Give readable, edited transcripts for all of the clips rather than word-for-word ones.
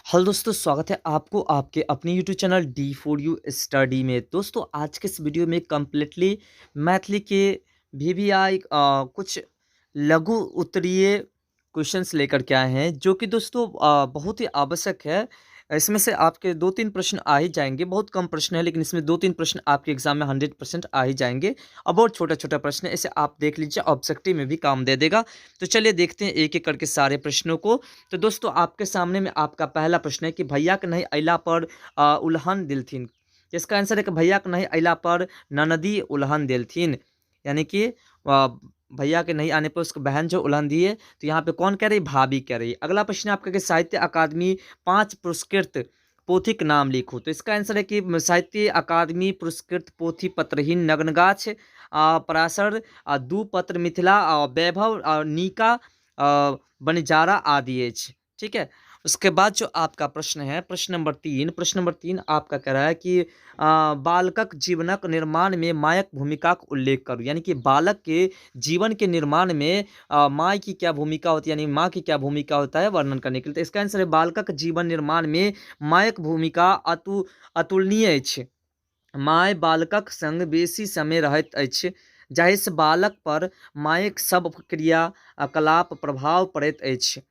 Hello दोस्तों, स्वागत है आपको आपके अपने YouTube channel D4U study में। दोस्तों आज के इस वीडियो में कम्प्लीटली मैथिली के VVI कुछ लघु उत्तरीय क्वेश्चंस लेकर के आए हैं, जो कि दोस्तों बहुत ही आवश्यक है। इसमें से आपके 2-3 प्रश्न आ ही जाएंगे, बहुत कम प्रश्न है लेकिन इसमें 2-3 प्रश्न आपके एग्जाम में 100% आ ही जाएंगे। अब बहुत छोटा-छोटा प्रश्न है, इसे आप देख लीजिए, ऑब्जेक्टिव में भी काम दे देगा। तो चलिए देखते हैं एक एक करके सारे प्रश्नों को। तो दोस्तों आपके सामने में आपका पहला प्रश्न है कि भैया के नहीं अइला पर उल्हन दिलथिन। इसका आंसर है कि भैया के नहीं अइला पर ननदी उल्हन दिलथिन, यानी कि भैया के नहीं आने पर उसको बहन जो उल्हन दी है। तो यहाँ पे कौन कह रही, भाभी कह रही है। अगला प्रश्न आपका कि साहित्य अकादमी 5 पुरस्कृत पोथीक नाम लिखो। तो इसका आंसर है कि साहित्य अकादमी पुरस्कृत पोथी पत्रहीन नग्नगाछ, पराशर, दू पत्र मिथिला, वैभव, नीका, बनिजारा आदि अछि। ठीक है, उसके बाद जो आपका प्रश्न है प्रश्न नंबर 3, प्रश्न नंबर 3 आपका कह रहा है कि बालकक जीवनक निर्माण में मायक भूमिकाक उल्लेख करू। यानी कि बालक के जीवन के निर्माण में माय की क्या भूमिका होती है, यानी माँ की क्या भूमिका होता है, वर्णन करने के लिए। तो इसका आंसर है बालकक जीवन निर्माण में मायक भूमिका अतुलनीय अछि। My बालकक संग बेसी समय रहैत अछि, जाहिसँ बालक पर मायक सब क्रिया कलाप प्रभाव पड़ैत अछि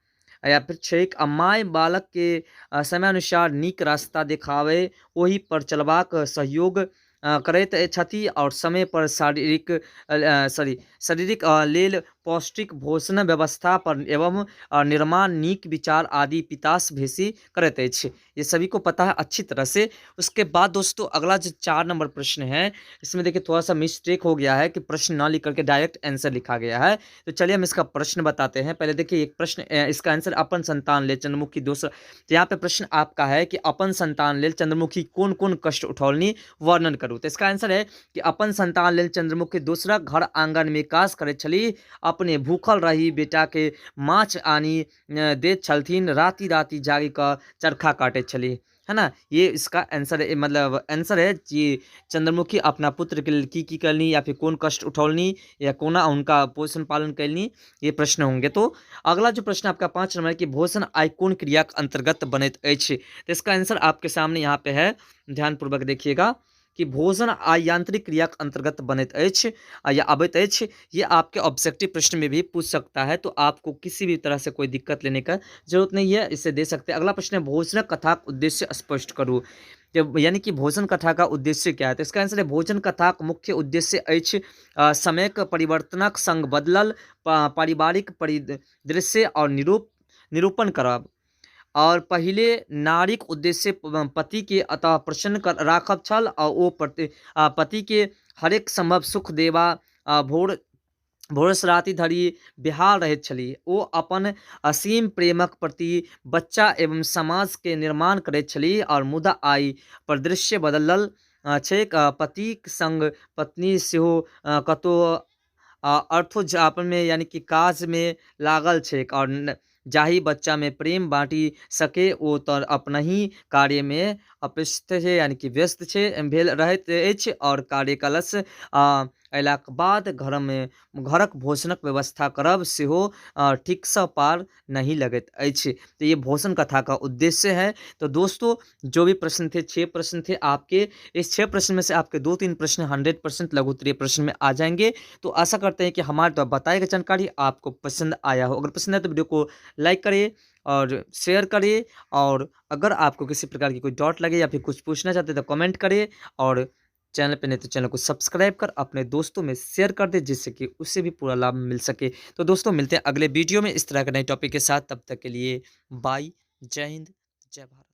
या फिर छैक। आ my बालक के समयानुसार नीक रास्ता देखाबै, ओहि पर चलबाक सहयोग करैत छथि और समय पर शारीरिक लेल पौष्टिक भोजन व्यवस्था पर एवं निर्माण नीक विचार आदि पितासँ बेसी करैत अछि। ये सभी को पता है अच्छी तरह से। उसके बाद दोस्तों अगला जो 4 नंबर प्रश्न है, इसमें देखिए थोड़ा सा मिस्टेक हो गया है कि प्रश्न ना लिख करके डायरेक्ट आंसर लिखा गया है। तो चलिए हम इसका प्रश्न बताते हैं। पहले देखिए एक प्रश्न, इसका आंसर अपन संतान ले चंद्रमुखी दोसर। तो यहाँ पे प्रश्न आपका है कि अपन संतान लेल चंद्रमुखी कौन कौन कष्ट उठौलनी, वर्णन करू। तो इसका आंसर है कि अपन संतान लेल चंद्रमुखी दोसरक घर आंगन में काज करैत छली, अपने भूखल रही बेटा के माछ आनी दैत छलथिन, राति राति जागि कऽ चरखा काटैत छली, है ना। ये इसका आंसर है, मतलब आंसर है कि चंद्रमुखी अपना पुत्र के लिए की की करनी या फिर कौन कष्ट उठौलनी या कोना उनका पोषण पालन करनी, ये प्रश्न होंगे। तो अगला जो प्रश्न आपका 5 नंबर है कि भोजन आय कोन क्रिया के अंतर्गत बनैत अछि। तो इसका आंसर आपके सामने यहाँ पे है, ध्यानपूर्वक देखिएगा कि भोजन आय यांत्रिक क्रिया के अंतर्गत बनैत अछि या अबैत अछि। ये आपके ऑब्जेक्टिव प्रश्न में भी पूछ सकता है, तो आपको किसी भी तरह से कोई दिक्कत लेने का जरूरत नहीं है, इसे दे सकते हैं। अगला प्रश्न है भोजन कथा का उद्देश्य स्पष्ट करू। जब यानी कि भोजन कथा का उद्देश्य क्या है। तो इसका आंसर है भोजन कथा का मुख्य उद्देश्य अछि, समय के परिवर्तनक संग बदलल पारिवारिक परिदृश्य और निरूपण करब। और पहिले नारीक उद्देश्य पति के अतः प्रसन्न कर राखब छल और ओ पति के हरेक संभव सुख देवा, भोरसँ राति धरि बेहाल रहैत छली। ओ अपन असीम प्रेमक प्रति बच्चा एवं समाज के निर्माण करैत छली। और मुदा आइ परिदृश्य बदलल छैक, पतिक संग पत्नी सेहो कतौ अर्थोजापन में यानी कि काज में लागल छैक। और जाहि बच्चा में प्रेम बाँटि सके ओ तऽ अपनहि कार्य में अपिष्ट छै, यानी कि व्यस्त छै भेल रहैत अछि। और कार्यकालसँ अयलाक बाद घरक भोजनक व्यवस्था करब सेहो ठीकसँ पार नहीं लगैत अछि। तो ये भोजन कथा का उद्देश्य है। तो दोस्तों जो भी प्रश्न थे, 6 प्रश्न थे आपके, इस 6 प्रश्न में से आपके 2-3 प्रश्न 100% लघु उत्तरीय प्रश्न में आ जाएंगे। तो आशा करते हैं कि हमारे द्वारा बताई गई जानकारी आपको पसंद आया हो। अगर पसंद आए तो वीडियो को लाइक करें और शेयर करें। और अगर आपको किसी प्रकार की कोई डाउट लगे या फिर कुछ पूछना चाहते हैं तो कमेंट करें। और चैनल पे नहीं तो चैनल को सब्सक्राइब कर अपने दोस्तों में शेयर कर दे, जिससे कि उसे भी पूरा लाभ मिल सके। तो दोस्तों मिलते हैं अगले वीडियो में इस तरह के नए टॉपिक के साथ। तब तक के लिए बाय, जय हिंद, जय भारत।